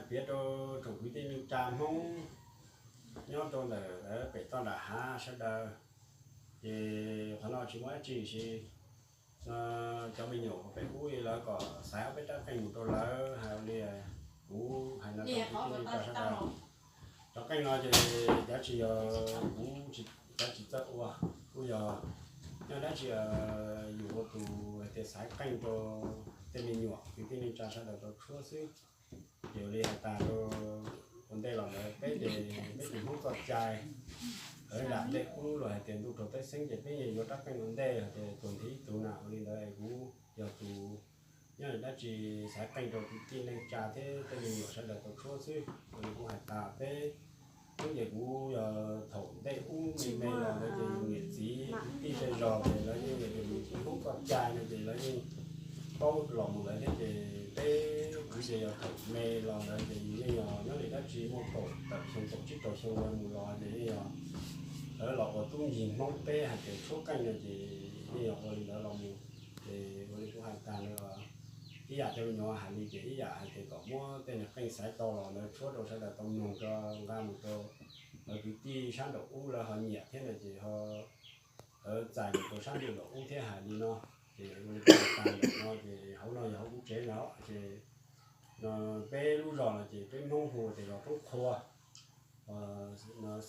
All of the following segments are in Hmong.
Piav rau tsoom kwv tij neej tsa Hmoob nyob rau ntawm pem toj nram hav sawv daws, ces qhov no tsis muaj dab tsi, cov me nyuam pem ub lawv kom xaiv ob peb rab qeej mus rau lawv hais li. Kuv hais no rau kwv tij neej tsa sawv daws, cov qeej no ces dab tsi yog kuv, dab tsi txawj ua, kuj yog nyob dab tsi yus ua tus hais tias xaiv qeej rau tej me nyuam kwv tij neej tsa sawv daws tau tshuab xwb. Ces ua li hais tas rau ua ntej los ntawd peb ces peb tus Hmoob txoj cai, lawv nram ntej ub los hais tias ntuj raug teb xeeb ces peb yeej yuav rab qeej ua ntej hais tias tuag nthi ib tug na. Ua li ntawd kuv yog tus nyob dab tsi xaiv qeej rau kwv tij neej tsa thiab tej me nyuam sawv daws tau tshuab xwb. Ua li kuv hais tas peb Hnub ces kuv yog thaum ntej ub me me los ntawd ces yus niam txiv kwv tij zej zog ces lawv yeej tias mus tus Hmoob txoj cai no ces lawv yeej paub los mus lawm thiab ces peb kuv ces yog thaum me los ntawd ces yus yeej yog nyob li dab tsi muaj kaum tawm xyoo kaum tsib rau xyoo los mus los ces yeej yog lawv los ua tub ncig Hmoob peb hais tias tshuab qeej no ces yeej yog ua li ntawd los mus. Ces ua li kuv hais tas ntawd, ib yam cov me nyuam hais li ces ib yam hais tias kom muab tej niag qeej xaiv tau los ntawd tshuab rau sawv daws tau mloog rau nqa mus rau lawv kwv tij sab nraum ub lawv ho nyiam thiab no ces ho lawv txais mus rau sab nraum ub thiab hais li no. Ces ua li kuv hais tas ntawm no ces hauv no yog hauv kuv tsev no ces no peb lub zos no ces peb Hmoob hu tias zos Roob Qhua,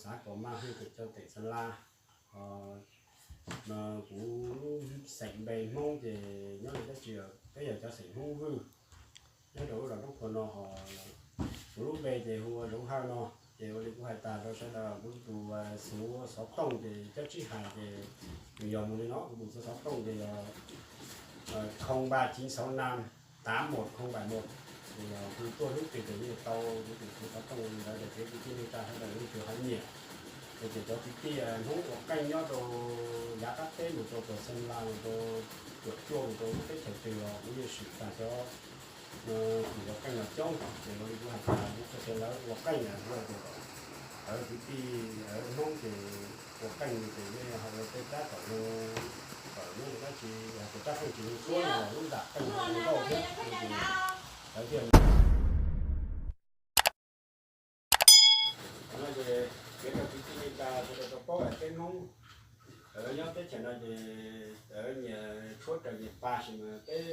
xav kom maj hwj tawm chaw teem Xeem Las. No kuv lub xeem npe Hmoob ces nyob li dab tsi peb yog cov xeem Hmoob Vwj nyob rau lub zos Roob Qhua no ho kuv lub npe ces hu ua Zoov Hawj no. Ces ua li kuv hais tas rau sawv daws, kuv tus xuv xov tooj ces cov tsib hais ces nws yog mus li no, kuv tus xuv xov tooj ces yog không ba chín sáu năm tám một không bảy một. Ces yog hu tuaj hnub twg ces yeej tau, kuv tus xuv xov tooj li ntawd ces kwv tij neej tsa sawv daws yeej tsis hais nyiam. Ces cov kwv tij Hmoob ua qeej nyob rau yav qab teb mus rau puag Xeem Las mus rau Cuam Cuaj mus rau teb chaws twg los kuv yeej swm tas cov tus ua qeej los coob. Ces ua li kuv hais tas kuv qhia tias lawv ua qeej na, lawv kwv tij Hmoob ces ua qeej ces yeej ho ua tej rab kom zoo, kom nyob li dab tsi hais tias rab qeej tsis zoo tshuab no los lub zam qeej ho zoo nkauj thiab. Lawv thiaj no ces piav rau kwv tij neej tsa sawv daws tau paub hais peb Hmoob nyob teb chaws no ces nyias tshuab raws nyias pa, sis mas peb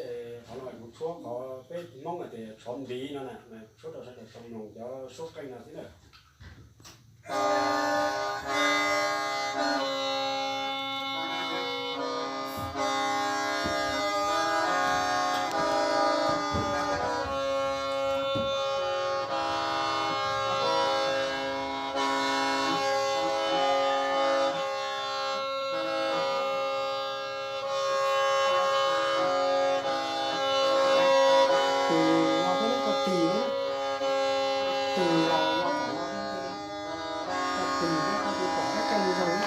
qhov no kuv tshuab qhov peb Hmoob hais tias tshov ntiv no na, tshuab rau sawv daws tau mloog cov suab qeej no xwb na. Tus no thiab koj tis, tis los ua tom no thiab, koj tis thiab koj tis pom koj qeej zoo.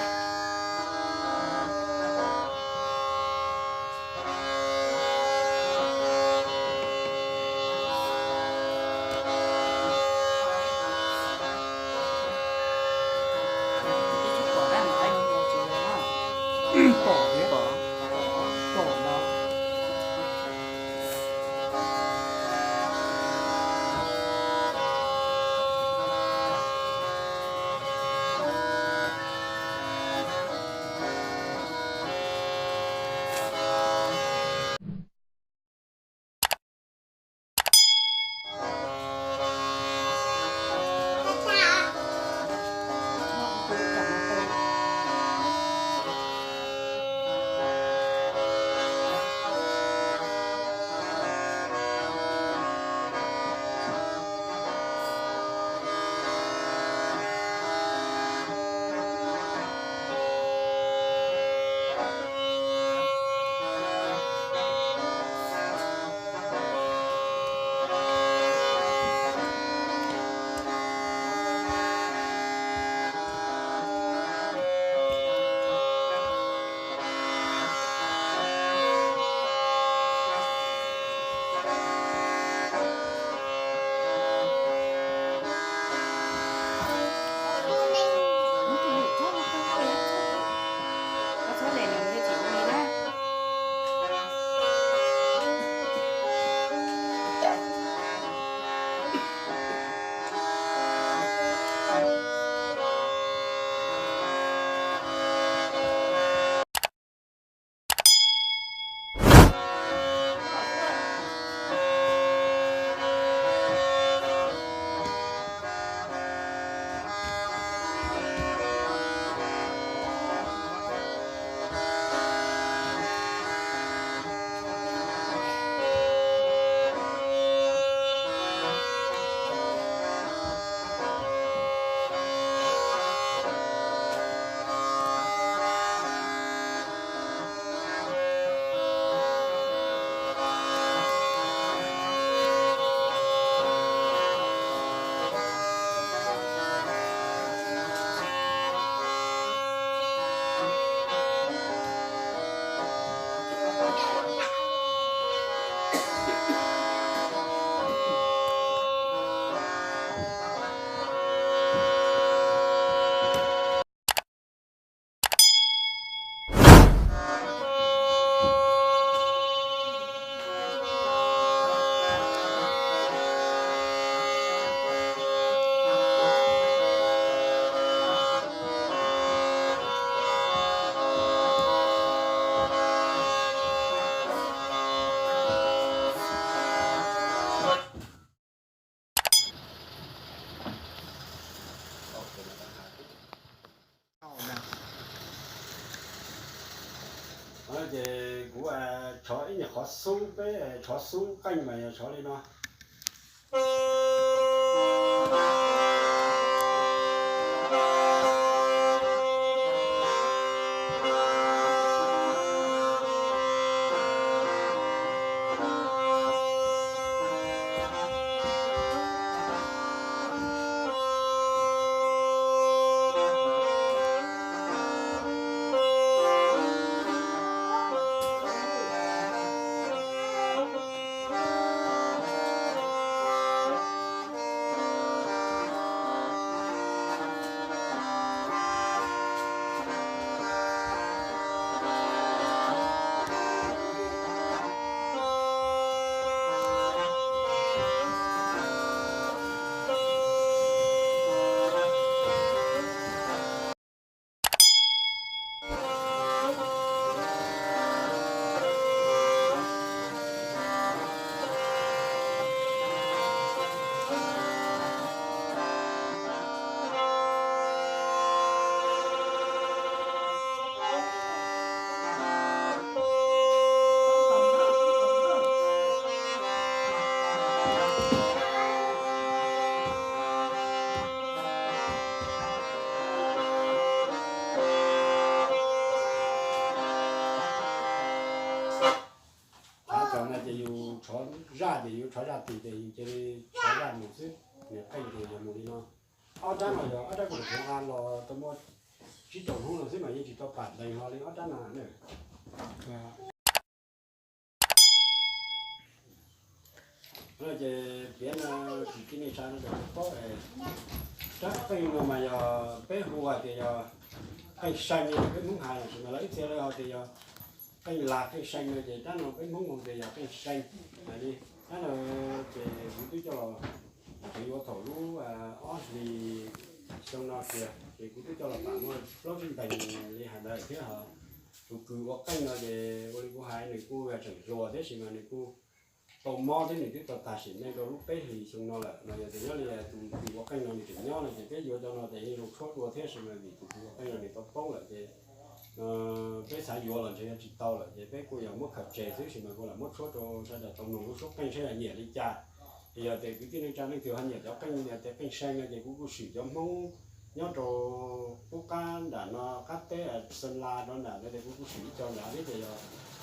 Pom thiab, pom, pom no. Ces kuv tshov ib nyuag qhov xub, peb tshov xub qeej mas yog tshov li no. Thaum no ces yus tshov zaj ces yus tshov zaj tis ces yus cia li tshov zaj mus xwb. Nws qeej ces yog mus li no. Ob rab no yog ob rab kuv tau a los tau muaj tsib rau hnub no xwb mas yeej tsis tau pam ntees hlo li ob rab no na. No ces piav no kwv tij neej tsa no kom paub, rab qeej no mas yog peb hu hais tias yog qeej see li peb Hmoob hais, tab sis mas lawv ib txhia lawv ho tias yog qeej las qeej see no ces rab no peb Hmoob hu tias yog qeej see. Hais li rab no ces kuv twb coj los tseev yuav thaum lub ob hlis xyoo no kiag ces kuv twb coj los pam muaj plaub tsib ntees li hais ntawd thiab ho. Tus kws ua qeej no ces ua li kuv hais nws kuj yog tseem hluas tab sis mas nws kuj tau mob thiab nws twb tau tag sim neej rau lub peb hlis xyoo no lawm. Mas yog tias nyob li tus kws ua qeej no nws tseem nyob no ces peb yuav cov no ces yeej zoo tshuab dua thiab, tab sis mas vim tus kws ua qeej no nws tau poob lawm ces peb xav yuav los ntshe yuav tsis tau lawm ces peb kuj yog muab khaws tseg xwb, tab sis mas kuj lam muab tshuab rau sawv daws tau mloog lub suab qeej saib yog nyiam li cas. Yog tias kwv tij neej tsa leej twg ho nyiam cov qeej, tias qeej see no ces kuv kuj swm cov Hmoob nyob rau qub qab nram no qab teb Xeem Las rau nram no ces kuv kuj swm ib co nrad thiab. Ces yog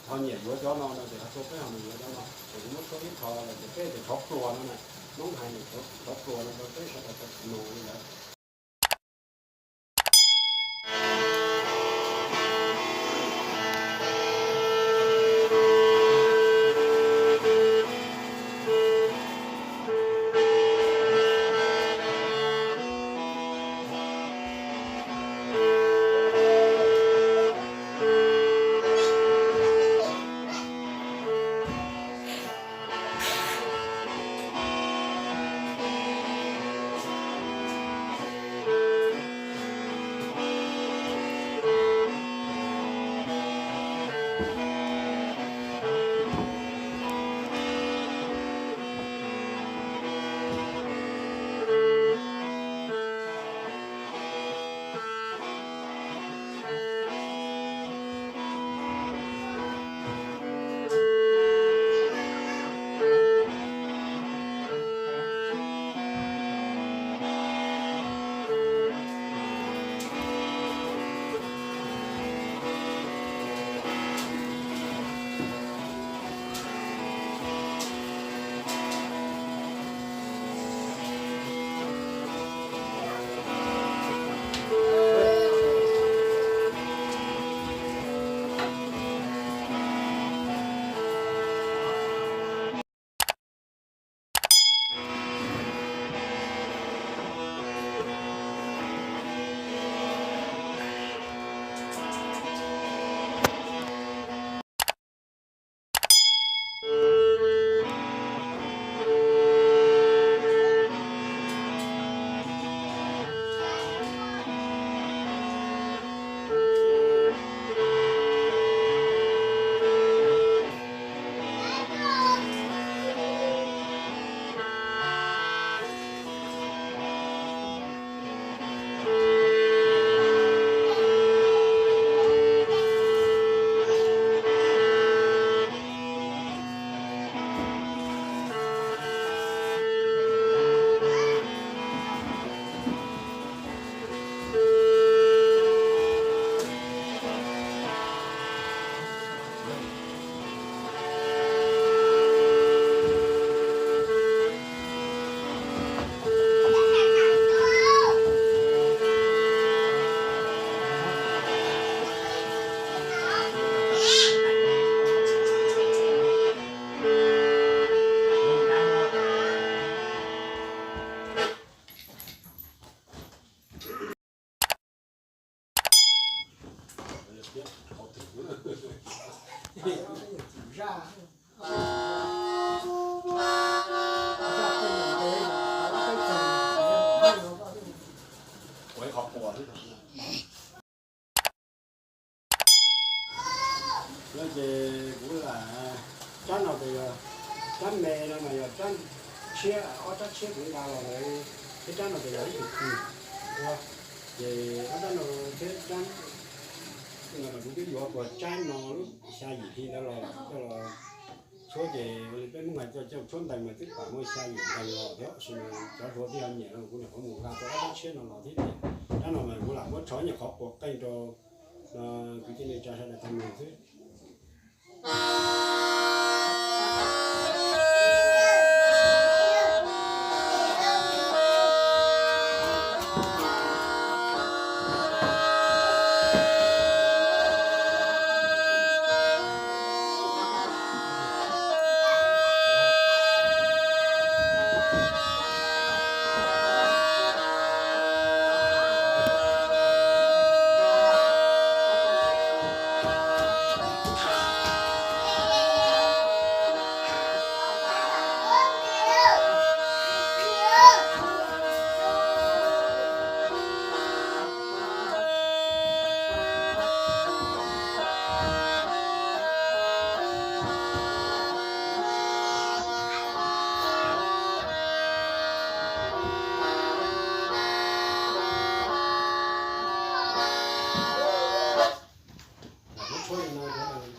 ho nyiam yuav cov no no ces ho tuaj peb ho mus yuav cov no. Ces kuv muab tshuab ib qho lawm ces peb tias tshov pluas no na, Hmoob hais tias tshov pluas no rau peb sawv daws tau mloog li ntawd. Zaj, zaj, no ces kuv lam, tsab no ces yog tsab me no mas yog tsab tshiab, ob tsab tshiab kuv nqa los lawm, thiab tsab no ces yog ib tug kws ua. Ces ob tsab no thiab tsab no mas kuv twb yuav puag tsab no lub xya yim hli ntawd los coj los tshuab ces ua li peb Hmoob hais coj coj tshuab ntees mas twb pam muaj xya yim ntees los thiab, tab sis mas cov hluas thiaj nyiam no kuv nyuam qhuav mus nqa tau ob tsab tshiab no los thiab ces tsab no mas kuv lam muab tshuab nyuam qhuav quas qeej rau kwv tij neej tsa sawv daws tau mloog xwb.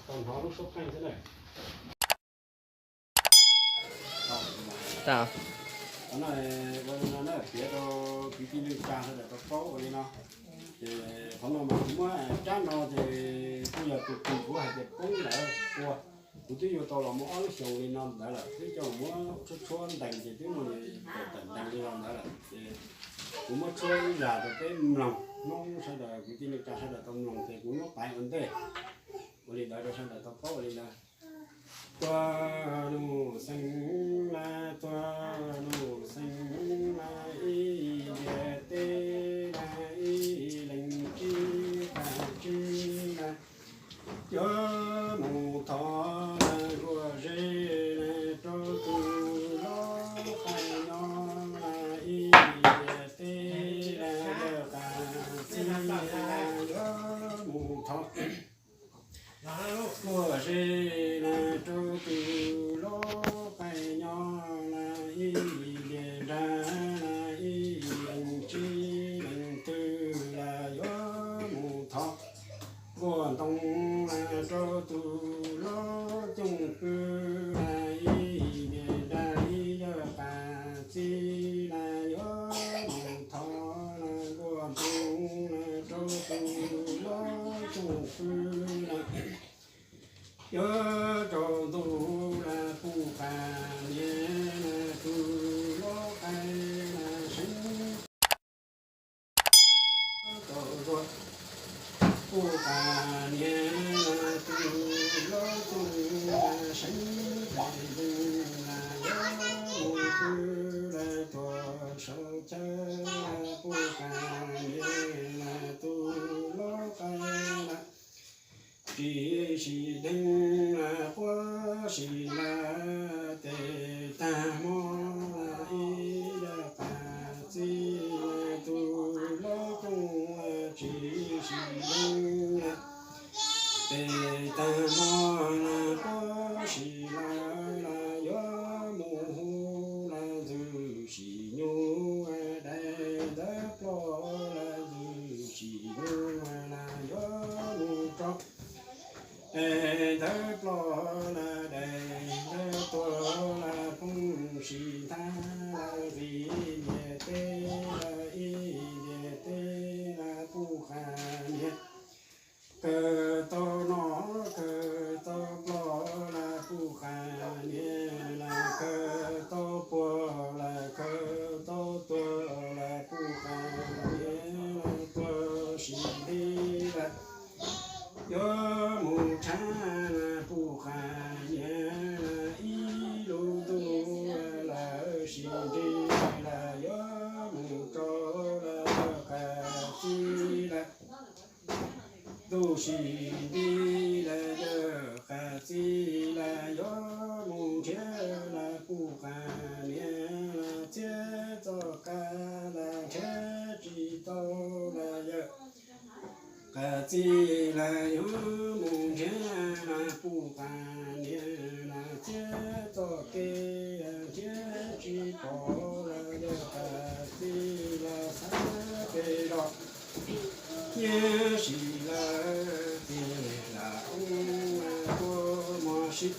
Tau hnov lub suab qeej xwb na. Qhov no ua li no na, piav rau kwv tij neej tsa sawv daws tau paub ua li no. Ces qhov no mas kuv muab tsab no ces kuj yog tus kws kuv hais tias poob lawm ua, kuv twb yuav tau los muaj ob lub xyoos li no ntawd lawm, twb coj muab tshuab tshuab ntees ces twb muaj li tawm tawm ntees li no ntawd lawm ces kuv muab tshuab ib zaj rau peb mloog, Hmoob sawv daws kwv tij neej tsa sawv daws tau mloog ces kuv muab paiv ua ntej ua li ntawd rau sawv daws tau paub ua li ntawd. Tuag lug xeeb na, tuag lug xeeb na, ib ntiag teb na, ib leeg tsib tag tsib na, yuav mus thov na, nkuaj zeb na, rau tus lob qai nyob na, ib ntiag teb na, yawg qas txib na, yuav mus thov nkuaj zeb na, rau tus lob qai nyob na, ib ntiag nrag na, ib leeg tsib leeg twg las yuav mus thov nkuaj ntoo na, rau tus lob cooj pw na, ib ntiag nrag ib yawg qas txib na, yuav mus thov na, nkuaj ntoo na, rau tus lob cooj pw na, yuav tsaus ntuj na, puj qas niag na, tus lob qai na, seev tau tuaj. Puj qas niag na, tus lob cooj na, seev tes ntoo na, yuav mus pw na, tuag saum chaw na, puj qas niag na, tus lob qai na, tsis sim deev na, quaj sim lawm, tes tag hmo na, ib yawg qas txib na, tus lob cooj na, tsis sim deev na, tes tag hmo na, quaj sim lawm na, yuav mus hu na, ntxwg sim nyuj dais ntawv ploj na, ntxwg sim nyuj na, yuav mus rau dais ntawv ploj na, dais ntawv tuag na, poob sim ntag na, nqis ntiag teb na, ib ntiag teb na, puj qas niag. Kawg tau noj kawg tau ploj na, puj qas niag na, kawg tau puag na, kawg tau tuag na, puj qas niag na, tuag sim nti na, yuav mus tshab na, puj qas niag na, ib lub ntuj lawm sim nti na, yuav mus rau na, qas txib na, ntuj sim nti na, yawg qas Txiv lawv yuav mus nrhiav lawv puj pas niam lawv thiab txoj kev nrhiav tsis pom lawv lawm. Txiv lawv xav pem zos nyiaj sim lawv txiv lam ub tuaj mos sib